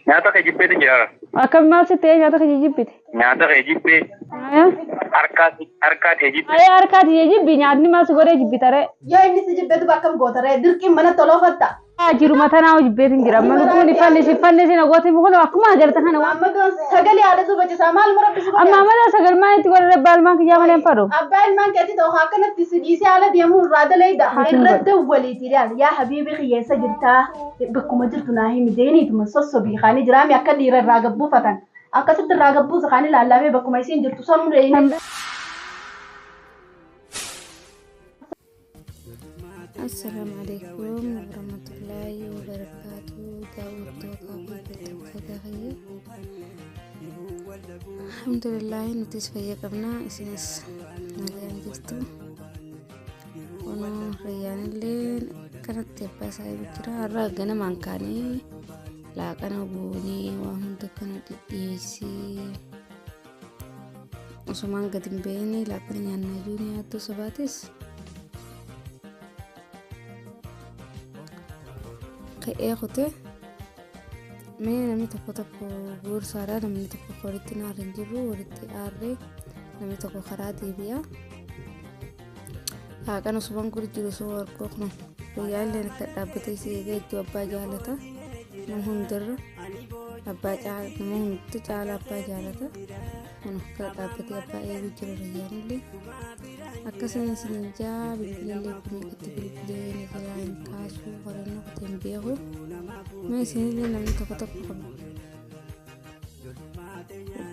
Nyaata kee jibbeetiin jira. Akkam maal sitti ta'ee nyaata kee jibbite? Nyaata kee jibbee. Harkaa kee jibbee. Ayyaa harkaa tiyya jibbi nyaatni maal si godhee jibbitaree? Yoo inni si jibbeetu akkam gootaree dirqiin mana toloofatta. Jiruma tanaa jibbeetiin jira. Amma lubbuun iffanni iffanni si nagooti kun akkuma agarta kana waan. Amma sagalee haadha dubachisaa maal mura bisi godhe. Amma amala sagal maal itti godhee baalmaan kiyyaa malee hin fadhu. Abbaa ilmaan keetii ta'u akkanatti si dhiisee haala deemuu irraa daleeyda. Irra dawwaliiti ilaal yaa habiibi kiyyeessa jirtaa bakkuma jirtu naa himi deeniituma sossobii kaanii jiraami akka dhiira irraa gabbuufatan. Akkasitti irraa gabbuusa kaanii laallamee bakkuma isiin jirtu sammuu deeyine. Assalaamu alaikum warahmatullaahi wabarakaatu. Daawwattoota fi hordoftoota kiyya. Alhamdulillaahi nutis fayya qabna isinis nagaan jirtu. Kunoo rayyaanillee kanatti abbaa isaa eegu jira. Har'a ganamaan kaanee laaqana goonee waan hunda kana dhidhiyeessee osumaan gadi hin bahin laaqana nyaannaa jiru nyaattuu sabaatis. Ka'ee kute mee namni tokko tokko gorsaadha namni tokko walitti naarra hin jirru walitti aarree namni tokko karaa deebi'a. Laaqana osumaan guri jiru osoo warqoo kun guyyaa illee akka dhaabbatee si eegee iddoo abbaa jaalata nama hundarra abbaa caala nama hundi caala abbaa jaalata kun akka dhaabbatee abbaa eeguu jiru rayyaan illee akkasuma isin jaa bilbilallee kun itti bilbilee ni jalaa hin kaasuu qorannoo kutee hin beeku mee isinillee namni tokko tokko qaba.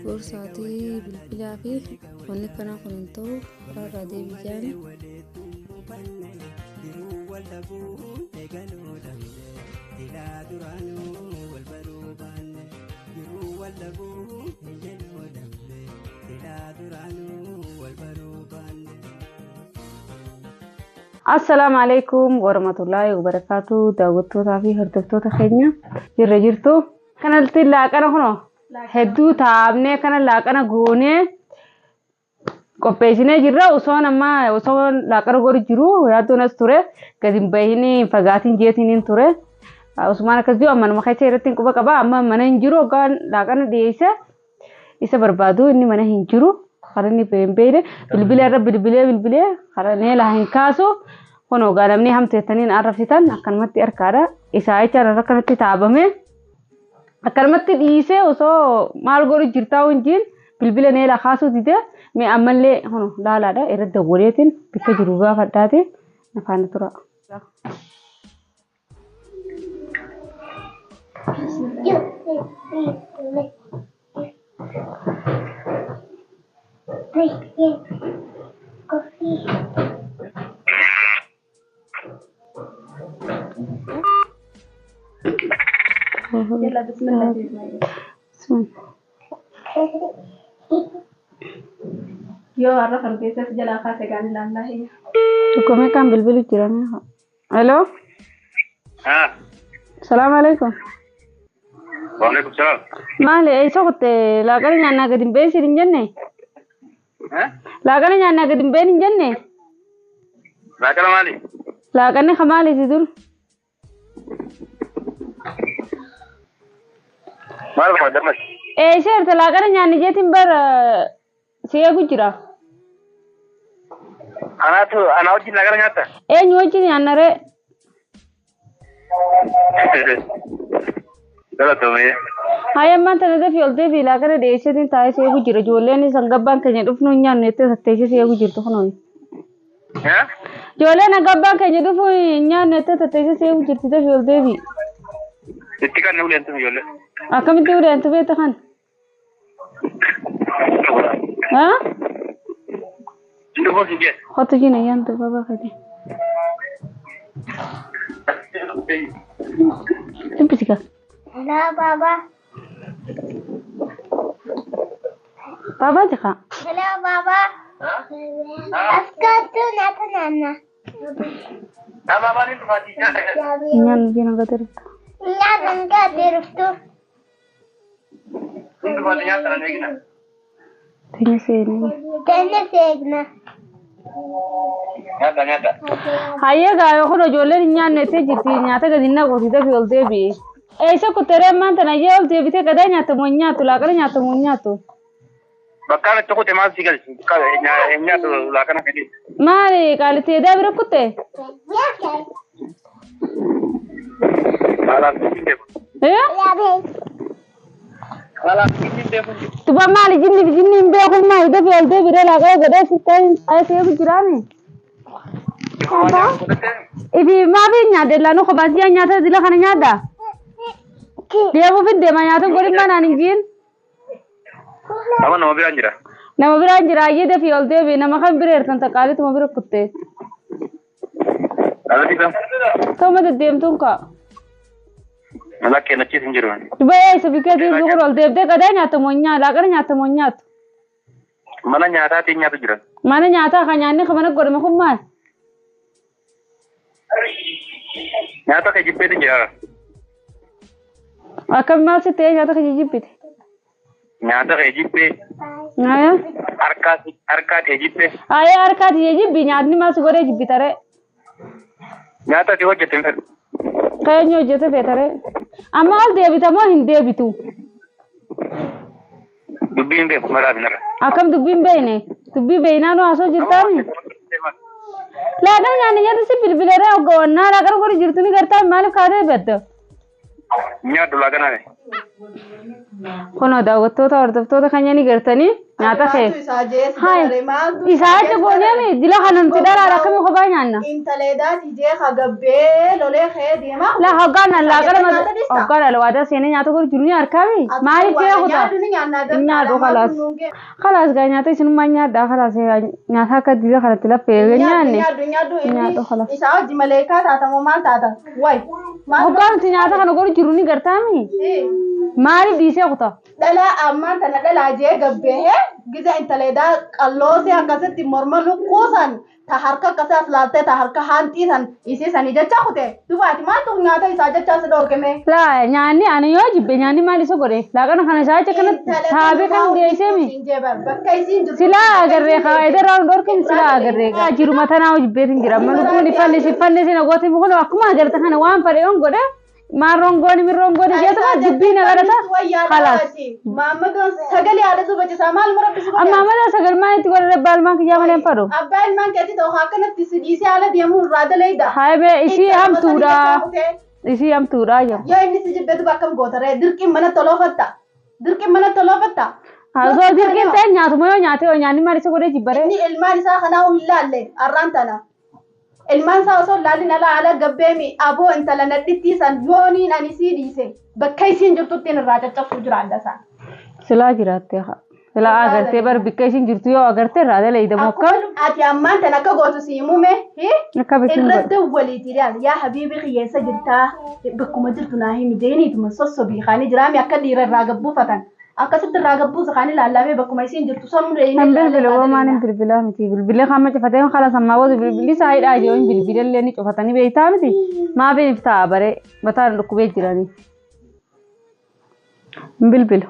Gorsaatii bilbilaa fi wanni kanaa kun hin ta'u karaarraa deebii jaani. Assalaamu alaikum warahmatullaahi wabarakaatu daawwattootaa fi hordoftoota keenya jirra jirtu. Kanatti laaqana kunoo hedduu taa'amnee kana laaqana goonee qopheessinee jirra. Osoon amma osoo laaqana godhu jiru yaaddoon as ture gadi hin bahin hin fagaatiin jeetiin hin ture. Osumaan akkas jiru amma nama keessa irratti hin quba qaba. Amma mana hin jiru hoggaan laaqana dhiyeesse isa barbaadu inni mana hin jiru. Karaa inni hin beekne bilbila irra bilbilee bilbilee karaa neelaa hin kaasu. Kun hoggaa namni hamteettaniin arrabsitan akkanumatti harkaadha. Isaa jecha irra akkanatti taabame. Akkanumatti dhiisee osoo maal godhu jirtaa wajjin bilbila neelaa kaasuu dide mee ammallee kun laalaadha irra dawwaleetiin bakka jiru gaafadhaati nafaana tura. Yalla bismillah. Yoo har'a fargeessas jalaa kaase gaan ilaallaa hiyya. Tokko meeqaan bilbilu jira meeqa? Hello? Salaamu alaikum. Waalaikum salaam. Maali eessa kutte laaqana nyaannaa gadi hin bahin hin jenne? Laaqana nyaannaa gadi hin bahin hin jenne? Laaqana maali? Laaqanni ka maaliiti dur? Maal barbaadda ammas? Eessa jirta laaqana nyaanni jeetiin bara si eegu jira. Anaatu anaa wajjin laaqana nyaatta? Eenyu wajjin nyaanna ree? Galatoomee. Haaya ammaan tana dafii ol deebii laaqana dhiyeesseetiin taa'ee si eegu jira. Ijoolleen sangabbaan keenya dhufnu hin nyaannu jettee tatteessee si eegu jirtu kunoo. Ijoolleen hangabbaan keenya dhufu hin nyaannu jettee tatteessee si eegu jirti dafii ol deebii. Itti kan uleen tun ijoollee. Akkamitti uleentu beekta kan? Haa? Dhufuun si jee. Hotu jina yaantu baba kati. Dubbisi kaa. Hello, Baba. Baba jika. Hello, Baba. Askatu nata nana. Nama maaliin dhufaatii nyaata? Nyaannu jina gadi riftu. Nyaata gadi riftu. Hin dhufaatii nyaata nan eegna. Tenya seenii. Tenya seegna. Nyaata nyaata. Hayyee gaa kun ijoolleen hin nyaanne jettee jirti nyaata gadi hin naquuti dafii ol deebi'i. Eessa kutteree ammaan tana ayyee ol deebitee gadaa nyaatamu hin nyaattu laaqana nyaatamu hin nyaattu. Bakka itti kute maal si galchi? Nyaatu laaqana fedhi. Maali qaalitti edaa bira kutte? Maalaaf hin beeku. Eh? Maalaaf hin beeku. Tuba maali jinni fi jinni hin beeku maali dafii ol deebiree laaqana godhee sitti ayisee jiraame. Ifi maafi nyaadde laanu kophaasii nyaata dila kana nyaadda. Deemuuf hin deema nyaata godhin manaan hin jiin. Amma nama biraan jira. Nama biraan jira ayyee dafii ol deebi nama kan bira eertan taqaalituma bira kutte. Alatti kam? Ta'uma deddeemtuun kaa. Lakkee achiis hin jiru. Duba eessa bikkeetii zuqur ol deebitee gadaa nyaatamu hin nyaatu laaqana nyaatamu hin nyaatu. Mana nyaataatiin nyaatu jira. Mana nyaataa kan nyaanni kan mana godhame kun maal? Nyaata kee jibbeetu jira. Akkam maal sitti ta'ee nyaata kee jibbite? Nyaata kee jibbee. Ayyaa. Harkaa kee jibbee. Ayyaa harkaa tiyya jibbi nyaatni maal si godhee jibbitaree? Nyaata ati hojjette hin fedhu. Keenyu hojjete feetaree? Amma ol deebita moo hin deebitu? Dubbii hin beeku maraa fi narra. Akkam dubbii hin beekne? Dubbii beeknaa nu haasoo jirtaami? Laaqana nyaanni nyaata si bilbileeree hoggawannaa laaqana godhu jirtu ni gartaa maaliif kaatee badda? Nyaadhu laaqana. Kunoo daawwattoota hordoftoota keenya ni gartanii nyaata kee. Hai. Isaa achi gooneemi dila kana nuti dhalaadha akkamii kophaa nyaanna? Intaleedaati jee hagabbee lolee kee deemaa. La hoggaan laaqana hoggaan alwaadaa seenee nyaata godhu jiru ni harkaami? Maaliif kee kutaa? Nyaadhu khalaas. Khalaas gaa nyaata isinummaa nyaadhaa khalaas nyaata akka dila kanatti laffee nyaanne. Nyaadhu nyaadhu Nyaadhu khalaas. Isaa hojii maleekaa taatamoo maal taata? Wayi. Hoggaan nuti nyaata kana godhu jiru ni gartaami? Maaliif dhiisee kutaa? Dhalaa ammaan tana dhalaa jee gabbee giza intaleedaa qalloosee akkasitti morma lukkuusan ta harka akkasii as laaltee ta harka haanxiisan isii sanii jecha kute dubaati maaltu nyaata isaa jecha as dhoorgame. La nyaanni ani yoo jibbe nyaanni maal isa godhe laaqana kana isaa achi kanatti taabee kan deeseemi. Bakka isiin jirtu. Silaa agarree kaayida irraa nu dhorkin silaa agarree jiruma tanaa jibbeetin jira amma lukkuun iffanni iffanni sin agooti kun akkuma agarte kana waan fedhe yoon godhe maal rongooni min rongooni jeetuma jibbii na garata khalaas. Maammadoon sagalee haadha dubachisaa maal marabbisi godhe. Amma amala sagal maal itti godhe rabbaa ilmaan kiyyaa malee hin fadhu. Abbaa ilmaan keetii ta'u akkanatti si dhiisee haala deemuu irraa daleeyda. Haayibee isii hamtuudha. Isii hamtuudha jedhu. Yoo inni si jibbeetu akkam gootaree dirqiin mana toloofatta. Dirqiin mana toloofatta. Osoo dirqiin ta'e nyaatuma yoo nyaate yoo nyaanni maal isa godhee jibbaree. Inni ilmaan isaa kanaa hin laalle arraan tana. Ilmaan isaa osoo hin laallin ala ala gabbeemi aboo intala nadhittii san yooniin ani sii dhiise bakka isiin jirtutti irraa caccabsuu jira adda isaa. Silaa jiraattee haa. Silaa agartee bar bikka isiin jirtu yoo agartee irraa daleeydamu akkam. Ati ammaan tan akka gootu si himume Akka bisin godhu. irratti waliiti ilaali yaa habiibi kiyyeessa jirtaa bakkuma jirtu naa himi jeeniituma sossobii kaanii jiraami akka dhiira irraa gabbuufatan akkasitti irraa gabbuusa kaanii laallamee bakkuma isiin jirtu sammuu Kan bilbila oomaan hin bilbilaa miti. Bilbilee kan cufatee kan sammaa booda bilbilli isaa hidhaa jiru hin bilbilallee ni cufatanii beektaa miti. Maa beektaa ta'a baree mataan dhukkubee jiranii. Hin bilbilu.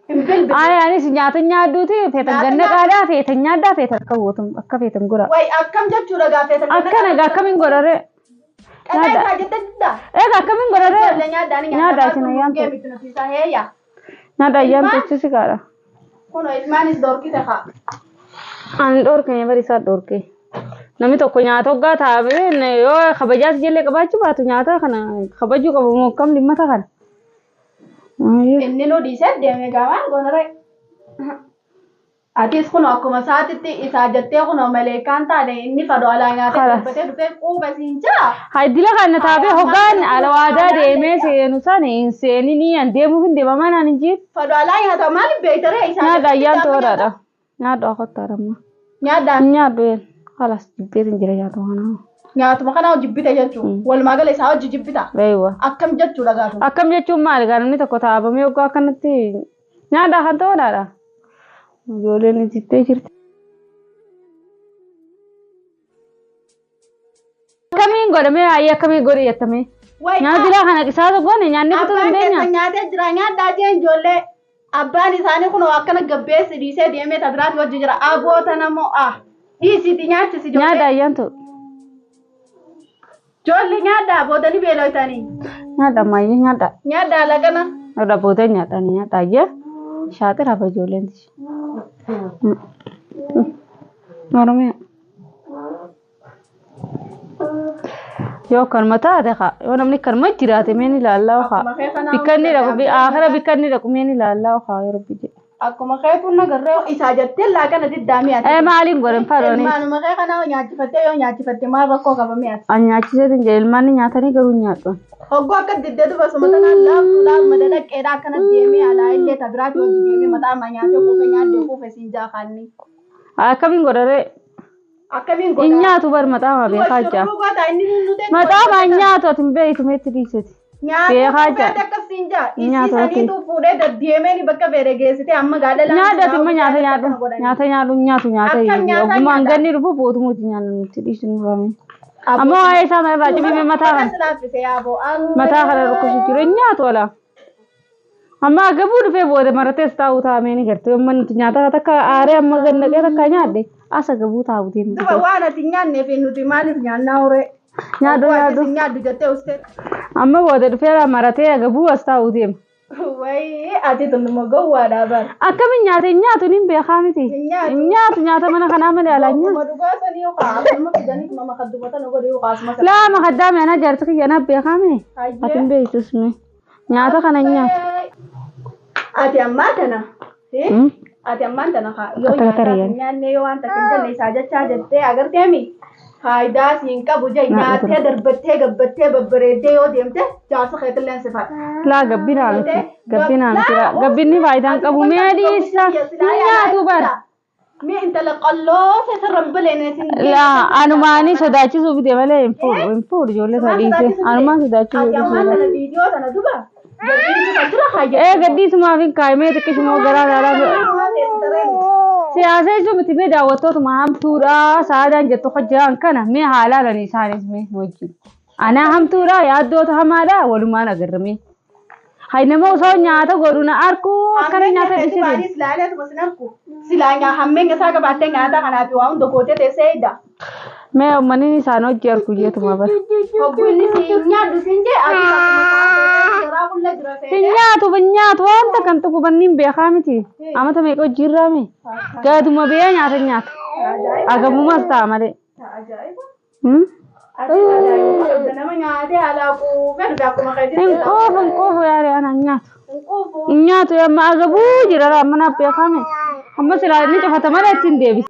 Hin bilbilu. Ay anis nyaata nyaadduuti feetan ganna qaadhaa feetan nyaaddaa feetan akka gootu akka feetan godha. Wayi akkam jechuudha gaafeetan. Akka nagaa akkamiin godharee? Dhadhaa isaa jettee diddaa. Egaa akkamiin godharee? Ijoollee nyaadhaan Nyaadhaa isin ayyaantu. Geemitu nuti isaa heeyya. Nyaadhaa ayyaantu achi kaadha. Kunoo ilmaanis dhoorkite haa. Ani dhoorkee bari isaa dhoorkee. Namni tokko nyaata hoggaa taa'ee yoo kabajaas jallee qabaachuu baatu nyaata kana kabajuu qabu moo akkam dhimmata kana. Inni nu dhiisee deemee gaamaan goonaree. Atis kunoo akkuma isaatitti isaa jettee kunoo maleekaan taane inni fadho alaa nyaatee Khalas. dubbatee dhufee quuba siin jaa. Haidila kana taabee hoggaan alawaadaa deemee seenu san hin seeninii an deemuuf hin deemamaa naan hin jiru. Fadho alaa nyaata maaliif beektaree isaa Nyaadha ayyaan tooraadha. Nyaadha kottaadha amma. Nyaadhaan Nyaadhu een. Khalas jibbeetin jira nyaata kana. nyaatuma kana hojii jibbite jechuun walumaa gala isaa hojii jibbita. Eeywa. Akkam jechuudha gaafa. Akkam jechuun maali gaa namni tokko taabamee hoggaa akkanatti nyaadha kan tooraadha. Ijoolleen ijjittee jirti. Akkamiin godhamee ayyee akkamiin godhe jettamee? Wayi Nyaata kana qisaasa goone nyaanni kutuu abbaan dandeenya. keessa nyaatee jira nyaadhaa jee ijoollee. Abbaan isaanii kunoo akkana gabbeessi dhiisee deemee tabiraati hojii jira. Aboota namoo ah dhiisiiti nyaachisi ijoollee. Nyaadha ayyaan ta'u. Ijoollee nyaadhaa boodanii beeloytanii. Nyaadha ammayyee nyaadha. Nyaadha laaqana. Irra boodee nyaadha ni nyaadha ayyee. Shaaxira hafa ijoolleen tishee. Oromiyaa. Yoo kanuma taate haa yoo namni kanuma jiraate mee ni ilaallaa haa. Akkuma kee kanaa Bikka inni dhaqu akira bikka inni dhaqu mee ni ilaallaa haa yoo rabbi jedhe. Akkuma keetu nagarree isaa jettee laaqana diddaamii ati. Ee maaliin godhan farooni? Ilmaanuma kee kanaa nyaachifattee yoo nyaachifatte maal rakkoo qaba mi'aati. An nyaachiseetiin jedhe ilmaan ni nyaatanii garuu hin nyaadhu. Hogguu akka diddee duba suma tanaan laaftuudhaan madadaqqeedha akkana deemee alaa illee tabiraati hojii deemee mataa ammaa nyaatee quufe nyaadde quufe siin jaakaanni. Akkamiin godharee? Akkamiin Hin godhaa? nyaatu bar maxaamaa beekaa jaa. Shurruu goota inni nuti Maxaamaa hin nyaatu ati hin beektu meetti dhiiseti. Nyaata Beekaa quufee jaa. akkas siin jaa. Hin nyaatu Isii ati. saniitu fuudhee deddeemee bakka fedhe geessitee amma gaadha Nyaadha ati immoo nyaata nyaadhu. Nyaata nyaadhu hin nyaatu nyaata Akkam nyaata Ogummaan nyaata? ganni dhufu bootuma hojii nyaannu nuti dhiisu nurame. Amma waa'ee isaa mana irraa cimime mataa kana. Mataa kana dhukkubsu jiru hin nyaatu wala. Amma agabuu dhufee booda maratees taa'uu taa'amee ni garte. Amma nuti nyaata takka aaree amma gannaqee takka nyaadhe as agabuu taa'uu deemu. Duba waan ati hin nyaanneef nuti maaliif nyaannaa horee? Nyaadhu Hogguu ati nyaadhu. hin nyaaddu jettee ustee. Amma booda dhufee maratee agabuu as taa'uu deema. Wayii ati tunuma gowwaadhaa bara. Akkamiin nyaata hin nyaatu ni beekaa miti. Hin nyaatu. Hin nyaatu nyaata mana kanaa malee alaa hin nyaatu. Akkuma dhugaa sanii yookaan akkuma fidanii mama kaddumata nu godhe yookaan asuma sana. Laa makaddaame ana jaarsi kiyya na beekaa mee. Ati hin beektus mee. Nyaata kana hin nyaatu. Ati ammaa tana. Hmm? Ati ammaan tana haa yoo Akka nyaataa tariyaan. hin nyaanne yoo waan takka hin jenne isaa jechaa jettee agarteemi. Faayidaa siin qabu jee nyaattee darbattee gabbattee babbareeddee yoo deemte jaarsa keetillee si fadha. Laa gabbinaa miti. Gabbinaa miti. Gabbinni faayidaa hin qabu. Mee dhiisa. Hin nyaatu bara. Mee intala qalloo sirra hin bileene sin Laa anumaanii sodaachisuuf fide malee hin fuudhu. Hin fuudhu ijoollee isaa dhiise. Anumaan sodaachisuuf Ati ammaan fide. tana viidiyoo tana duba. Gabbinni kan dura haa Ee gaddisumaaf hin kaa'imee xiqqishumoo garaa garaa. Siyaasa jechuun miti mee daawwattootuma hamtuudha saadaan jettu hojjetan kana mee haalaalan isaanis mee wajjin. Anaa hamtuudha yaaddoota hamaadha walumaan agarra mee. Hay nama osoo nyaata godhu na arkuu akkana nyaata dhiisee. Anis laalee tuma sin arku. Silaa nyaa hammeenya isaa qabaattee nyaata kanaaf waa hunda gootee teessee eegda. Mee uummanni isaan hojii arku jeetuma bara. Hogguu inni si nyaadhu siin jee ati akkuma garaa qulla jira Hin feetee. nyaatu hin nyaatu wanta kan tuqu banni hin beekaa miti. Amata meeqa hojiirraa mee? Gaaduma bee nyaata nyaata. Agamumas ta'a malee. Ajaa'iba. Hmm? Ati ajaa'iba. Nama nyaatee alaa quufee dhufe akkuma keetii. Hin quufu hin quufu yaada ana hin nyaatu. Hin quufu. Hin nyaatu amma agabuu jira amma naaf beekame. Amma silaa inni cufata malee ittiin deebisa.